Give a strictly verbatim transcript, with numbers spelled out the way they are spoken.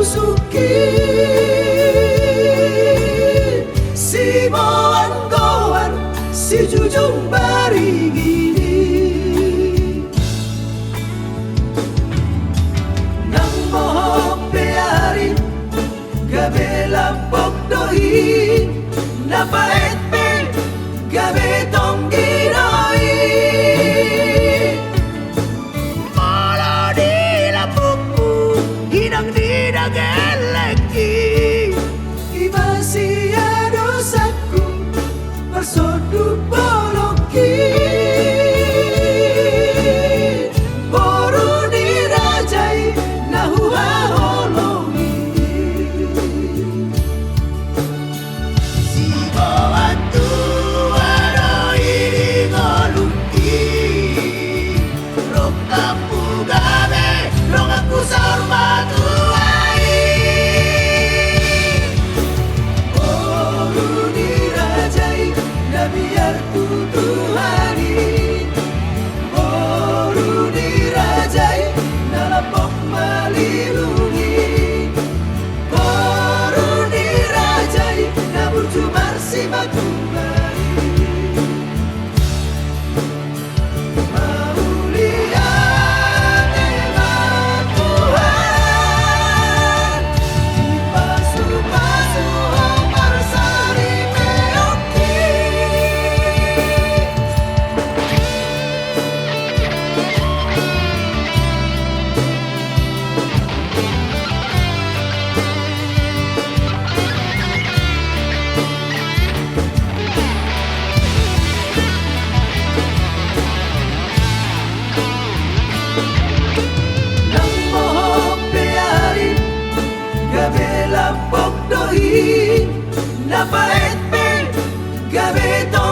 Suki siboan goar sijujung baringini. Nang bohong pe ari gabe lambok do i, na paet pe gabe tonggi do i. Molo di lambokku inang di na gellengki, ima sia dosangku marsonduk bolongki. Boru ni raja i na huhaholongi. Siboan tua do i di ngolungki. Rongkapku gabe donganku saur matua i. Boru ni raja i na biar tu Tuhan i. Boru ni raja i na lambok malilungi. Boru ni raja i na burju marsimatumbar i. Mauliate ma Tuhan, dipasupasu ho marsaripeon i. Nang bohong pe ari gabe lambok do i, na paet pe gabe to